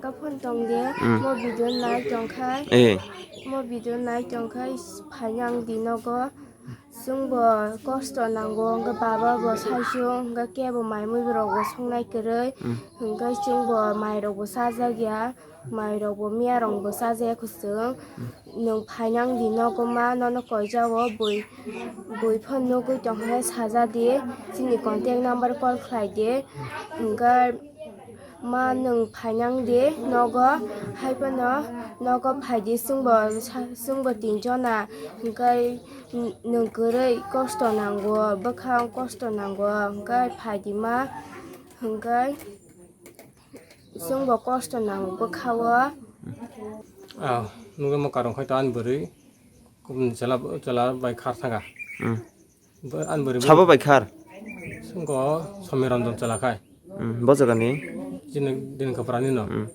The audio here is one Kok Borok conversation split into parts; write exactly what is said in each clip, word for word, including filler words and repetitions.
Ka phone tong de, hmm, mo video nai tong khai. Eh. Mo video nai tong khai, phainang di nogo. Chwngbo kosto nango, hwnkhe baba bo saichung, hwnkhe kebo mai mui rok bo songnai kwrwi. Hmm. Hwnkhe chwngbo mai rok bo chajak ya, mai rok bo miya rok bo chajak ya khwchwng. Hmm. Nwng phainang di nogo ma, nono koijao bui, bui phone nugwi tong khe saja di, chini contact number call khlai di. Hwnkhe Ma nwng phainang di nogo, hai phano nogo phai di, chwngbo sa-, chwngbo tin jona, hwnkhe nwng kwrwi kosto nango, bwkhang kosto nango, hwnkhe phai di ma, hwnkhe chwngbo kosto nango bwkhao. Ah, nugwi ma karong khai to ani bwrwi, kubun chwla, chwla bai khar thanga. Hmm. Bo-, ani bwrwi Sabo bai khar? Swngo Somi Ranjan chwla khai. Hmm, bo jagani? Chini din Kaprani no. Hmm.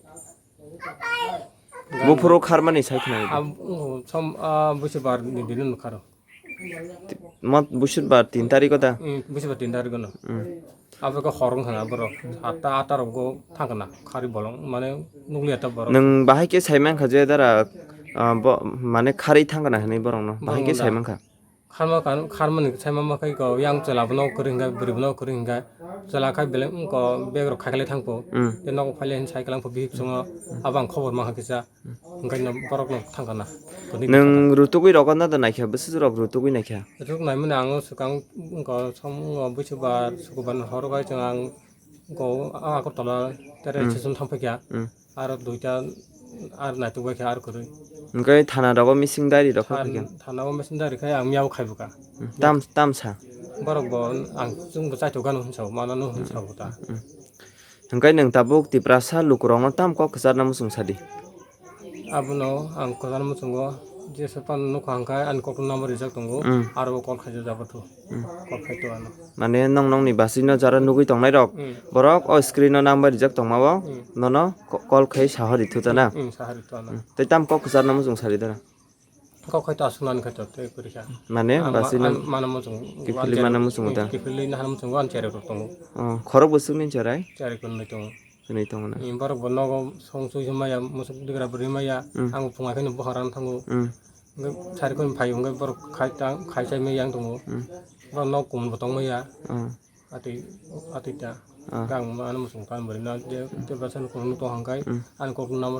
Buphuru kharmani sai khna. Ab-, oh, som, ah, Busubar ni din no kharo. Ti-, mat Busubar tin tarikh da? Hmm, Busubar tin tarikh no. Hmm. Abo khe hor wng khna borok. Atta, atta rok go thang khna. Khari bolong, mane nukliya ta borok. Nwng bahai khe sai mankha je dara, ah, bo, mane khari thang khna hinwi borok no. Bahai khe sai mankha. Kharma kan, kharmani sai ma ma khai ko yang chwla bono kwrwi hwnkha, bwrwi bono kwrwi hwnkha. Chwla khai belai wngko bag rok khai khai thang po. Hmm. Te nogo phai le hin sai kalang po bihik chungo. Abo ang khobor mankha kisa. Hwnkhe no borok no thang khna. Nwng rutugwi rogo no da naikha, bwswk rok rutugwi naikha? Ruk nai mani ang swkang wngko som wngko Busubar, Sukubar ni horo bai chwng ang wngko Agartala tere Hmm. session thang phaikha. Hmm. Aro duita ar naituk bai khe ar kwrwi. Hwnkhe thana rogo missing diary rok Than-, phai khe? Thana o missing diary khai ang miyao khai bwkha. Hmm. Tam, tam sa? Borok bo ang chwng bo chaithok gano hinsa, manano hinsa bo ta. Hmm. Hwnkhe nwng tabuk Tiprasa lukurokno tam kok kwcharna muchung sadi? Abono ang kwcharna muchungo, jesa phano nukha hwnkhe ani kokno number rijak tongo, Hmm. aro call khaijak jabo thu. Hmm. Call khai to ano. Mane nong nongni basino jara nugwi tongnai rok, Hmm. borok o screen o number rijak tongma o, Hmm. nono ko-, call khai sahori thu ta na? Hmm, sahori thu ano. Hmm. Tei tam kok kwcharna muchung sadi dara? Kok khai to aswk nani khai to tei kwrwi kha. Mane Ang ma-, basino ang mana muchung, kiphilwi ang mana muchungo ta? Kiphilwi nahana muchungo ang cherek rok tongo. Oh, khorok bwswkni cherai? Cherek rok nwi tongo. Hwnwi tongo na. Borok bo nogo song chui maya, musuk digra bwrwi maya, Hmm. ang phunga khe no bohor ang thango. Hmm. Hwnkhe sari khon phai hwnkhe borok khai ta, khai chai maya ang tongo. Hmm. Borok nok kumun bo tong maya. Hmm. Atwi, atwi ta. Ah. Gang ma ano muchung kan bwrwi na je, te bwsa no kumun tong hang kai, Hmm. ang kok number